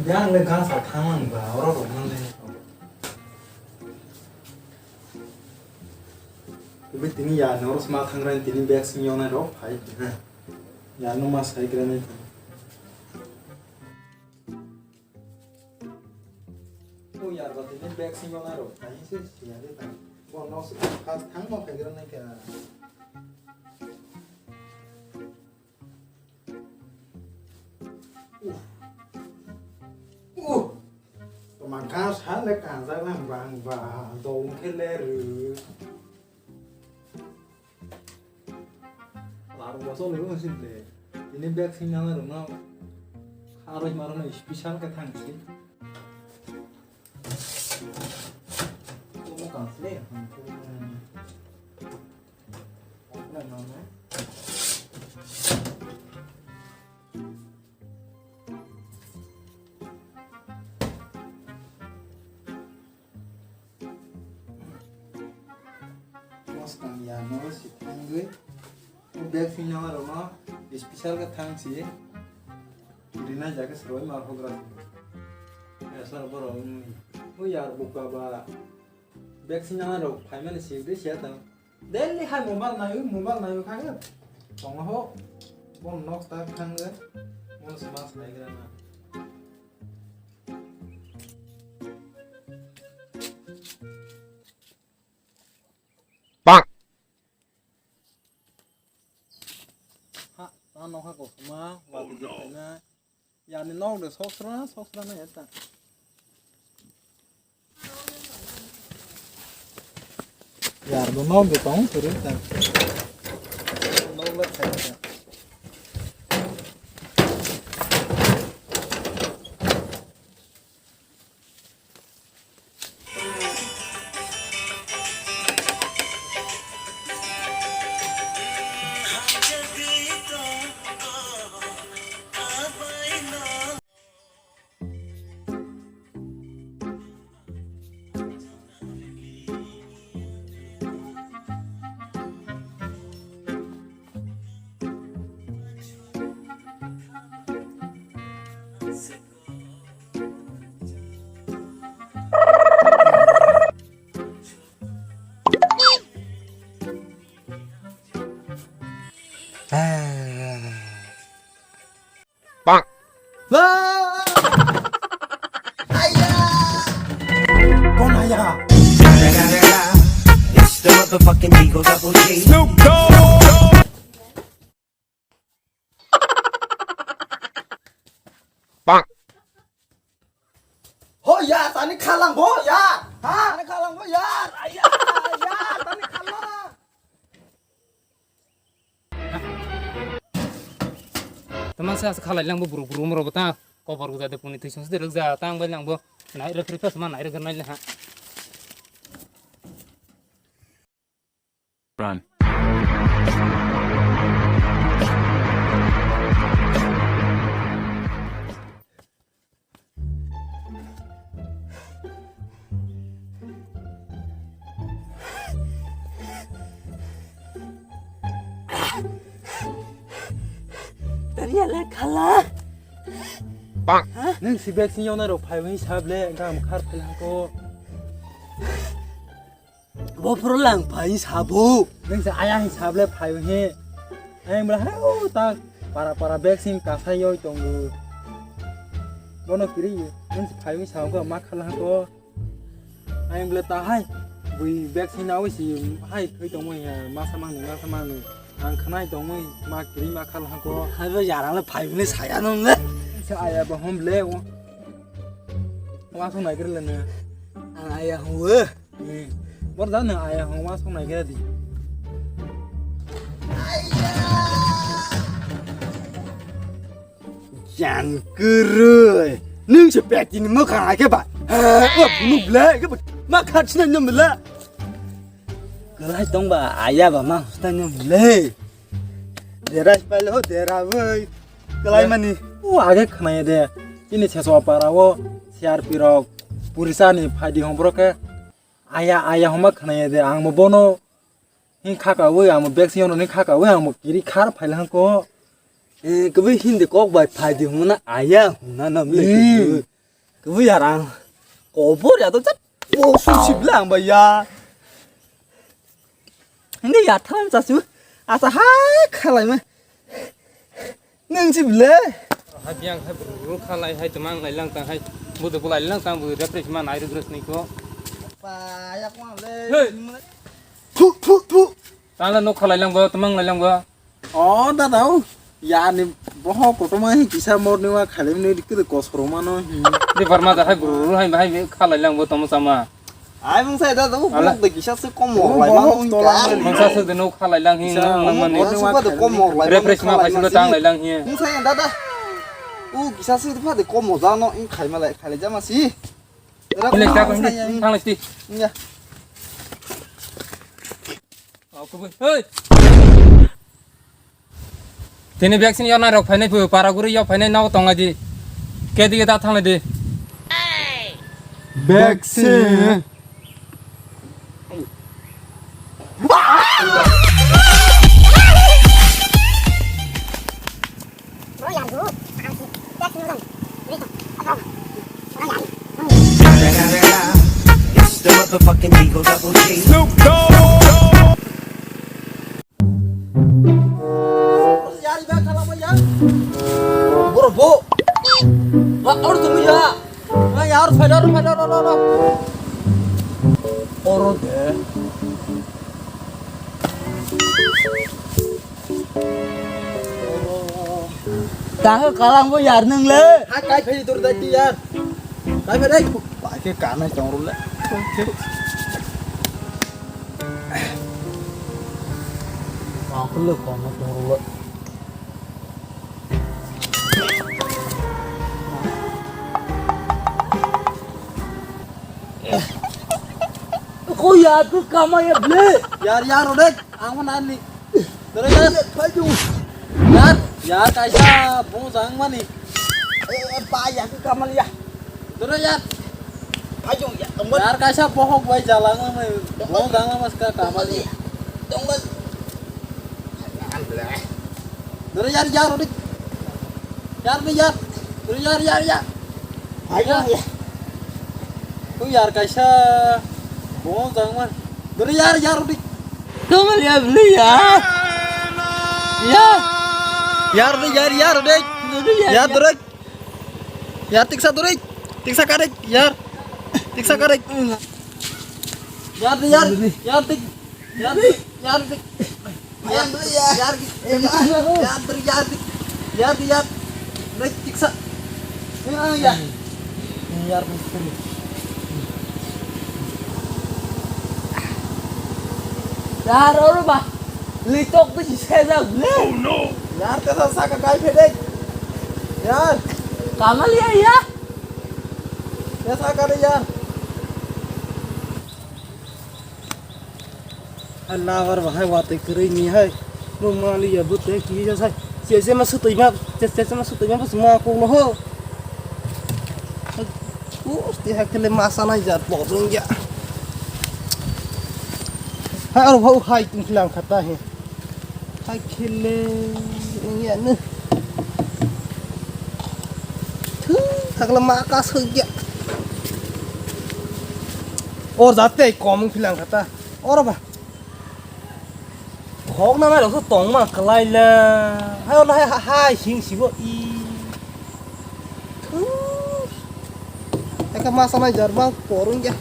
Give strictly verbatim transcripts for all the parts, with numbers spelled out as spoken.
Yang le gas a thang lang ba, oro rok man le. Tini ya, noro sma thang rai, tini bag sing yonai rok phai. Ya, no mas khai kra nai. O yar, ba tini bag sing yonai rok phai se siya de ta. Bo no se khas thang no khai kra nai kha. Uff. Uff. Toma gas ha le kanjak nang bang ba, dong khe le rw. Laro boso le rw sin le. Ini bag sing nang rw no. Kharoi maro no special khe thang si. Toma kang si le. Maskang ya no si thangwi. Bag sing nang rw no. Special khe thang si. Rina jaga sroi mar hogra. Ya sar boro. O yar buka ba. Bag sing nang rw phai mani si de siya ta. Daily hai mobile nayo, mobile nayo kha. Tongo ho. Bon nok ta khang ge. Bon sma sai gra na. Bang. Ha, ta nokha ko sma, wa di na. Yani nok de sosra, sosra na eta. Yar bo nok de tong suri ta. Nok la sai ta. Bang. Kon aya? It's the motherfucking Eagle Double G. Snoop Dogg. Bang. Ho ya, tani khalang bo ya. Ha? Tani khalang bo ya. Aya, ya, tani khalang. Tama sa khalai lang bo buru buru moro bo ta kobor guja de puni twi song de ruk ja tang bai lang bo nai re free fast ma nai re nai le ha. Run. Tariya le khala. Bang. Ha? Nung si bag sing yonai rok phai wi sab le gam khar phai lang ko. Bo phuru lang phai sabo. Nung sa aya hin sable phai he. Ayang bla hai o ta para para bag sing kasai yoi tongo. Bono kiri nung sa phai sabo ma khala ko. Ayang bla ta hai bui bag sing nawi si hai thoi tongmo ya masa mangni masa mangni. Ang khanai tongmo ma kiri ma khala ko. Hai bo yarang le phai ni saya nung le. Sa aya ba hom le o. Wa song nai kiri le ne. Ang aya hon. Bor da na aya hong wa song nai khe di. Jan kwrwi. Nung se pek ni mo kha ke ba. O bunu ble ke ba. Ma khat sna nyom le. Kwlai tong ba aya ba ma sna nyom le. Dera spel ho dera woi. Kwlai mani. O age khnaye de. Chini seso para o C R P rok purisa ni phaidi hong bro khe. Aya, aya, homa khnaya de, ang bo bono hin khaka wi, ang bo bag siyano hin khaka wi, ang bo kiri khar phaila hangko. Eh, kwbwi Hindi kok bai phai di hwnna aya hwnna nam le Hmm. kwbwi. Kwbwi yar ang kobor ya to chat. Oh, susi bla ang bai ya. Hindi ya tham cha su. Asa hai khalai ma. Nang si bla. Hai biang hai bru khalai hai tamang lai lang tang hai. Budu bulai lang tang bu refresh man ai rugres ni ko. Pa ya ko le. Hey. Thu, thu, thu. Tala nok khalai lang bo, tamang lai lang bo. O dada o, yani boho kotorma hi kisa morning walk khalimni kiri kosoro mano hi. Di barma da hai guru hai hai khalai lang bo tomo sama. Ai mung sai dada o, Ala. Bok de kisa se kom mor lai mano hi ka. Mung sa se de nok khalai lang hi. Kisa nang mani. Morning walk khalimni. Refresh ma khaisi tang lai lang hi. Mung sai dada. O kisa se pha de kom mor ja no in khai ma lai khalai jama si. Ini tak ini. Tang lai si. Ya. Oh, kubui. Hei. Tini vaccine yona rok phainai phu, para guri yok phainai nao tong lai di. Ke di ta thang lai di. Vaccine. It's the motherfucking Eagle Double G. Snoop Dogg. Bro, bo. Ha, or tu ya. Ha, ya, or phai, or phai, or, or, or. Or de. Tahe kalang bo yar nang le. Ha, kai phai dur dai ti yar. Kai phai dai. Ba ke kanai tong ru le. Ba ke le kanai tong ru le. Ko yar tu kama ya ble. Yar yar odek, ang mana ni. Dore yar. Yar, yar kaisa bung jang mani. Eh, eh, pa ya tu kama ya. Dore yar. Phaijung ya, tongba. Yar kaisa bohok bai jalang mani. Bung jang mas ka kama ni. Tongba. Dore yar yar odek. Yar ni yar. Dore yar yar yar. Phaijung ya. Tu yar kaisa bung jang man. Dore yar yar odek. Tongba ya beli ya. Ya. Yar ni yar yar odek. Dore yar. Yar dore. Yar tiksa duri. Tiksa karik, yar. Tiksa karik. Yar, yar, yar tik. Yar tik, yar tik. Yar, yar, yar tik. Yar, yar tik. Yar, yar. Rik tiksa. Yar, yar. Yar, yar. Yar, oro ba. Litok tu sisai jak le. Oh no. Yar, tesa saka kai phedek. Yar. Kamal ya, ya. Tesa kare yar. Hai nabar bahai watui kwrwi ni hai. Nung mali ya bwtwi ki ya sai. Sese ma sutui ma, sese ma sutui ma bus ma ko no ho. Usti hakele masa nai jar bodung ya. Hai aro bhau hai tung khilang khata he. Hai khele ya ne. Thu, hakele ma ka sui ya. Or jate kom khilang khata. Oro ba. Khok na mai rok tong ma kalai la. Hai oro hai, hai, hai, sing sibo i. Thu. Eka masa mai jar bang porung ya.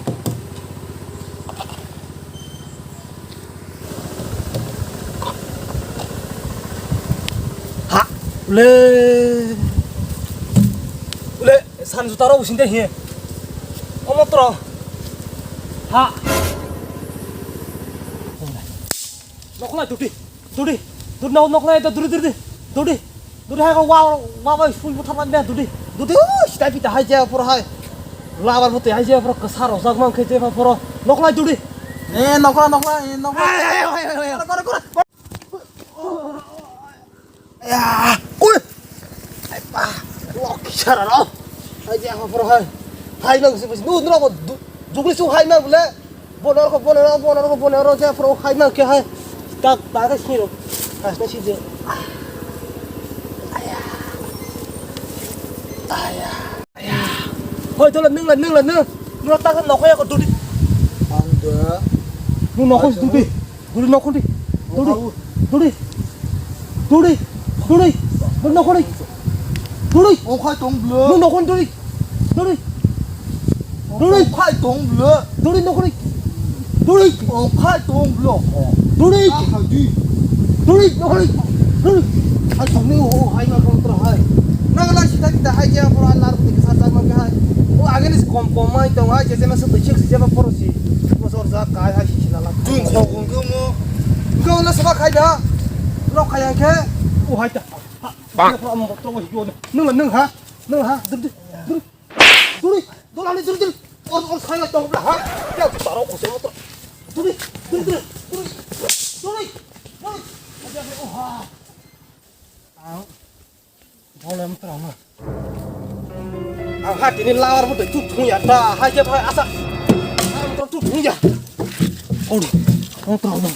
Ha. Le. Le, san juta ro usinte hi. Omo tro. Ha. Nokla duti. Duri, duri, nau nok lai, duri, duri, duri, duri, duri, hai, wa, wa, wa, school buthar man, duri, duri, uh, sitai pita hai je, pura hai, labar buti hai je, pura kesar, ojak mang khe je, pura, nok lai, duri. Eh, nok lai, nok lai, eh, nok lai. Ai, ai, ai, ai, ai. Kore, kore, kore. Ya, ui. Ai pa, lok sara lo. Hai je, apa pro hai. Hai mang sih, nu, nu, aku du-, jugli su hai mang bule. Bonor ko, bonor, bonor ko, bonor je pro hai mang ke hai. Tak, tak ke siro. Kas na sih je. Ai Hoi, dole, nwng la, nwng la, nwng. Nwng ta khe nokho ya ko duri. Ang de. Nwng nokho duri. Duri nokho di. Duri. Duri. Duri. Duri. Duri nokho di. Duri. Okhai tong blo. Nwng nokho duri. Duri. Duri. Okhai tong blo. Duri nokho di. Duri. Okhai tong blo. Duri. Ah, hai di. Duri nokho di. Duri. Hai tong ni o hai ma tong tra hai. Nang la sita sita hai je pura lar putih kesar jar ma hai. O age ni kom kom mai tong hai je je ma se tuchik se je ma poro si. Mo sor ja kai hai si sila la. Tung kho gung gung mo. Gung na saba khai da. Rok khai ang khe. O hai ta. Bang. Nwng nwng ha. Nwng ha. Duri. Duri. Duri. Duri. Duri. Duri. Or or khai la tong bla ha. Ya taro ko se mo tra. Duri. Duri. Duri. Duri. Duri. Duri. O ha. Ang bolem trama. Ang ha tini lawar bo tu thung ya ta ha je bhai asa. Ang to tu thung ya. Ori, ang trama.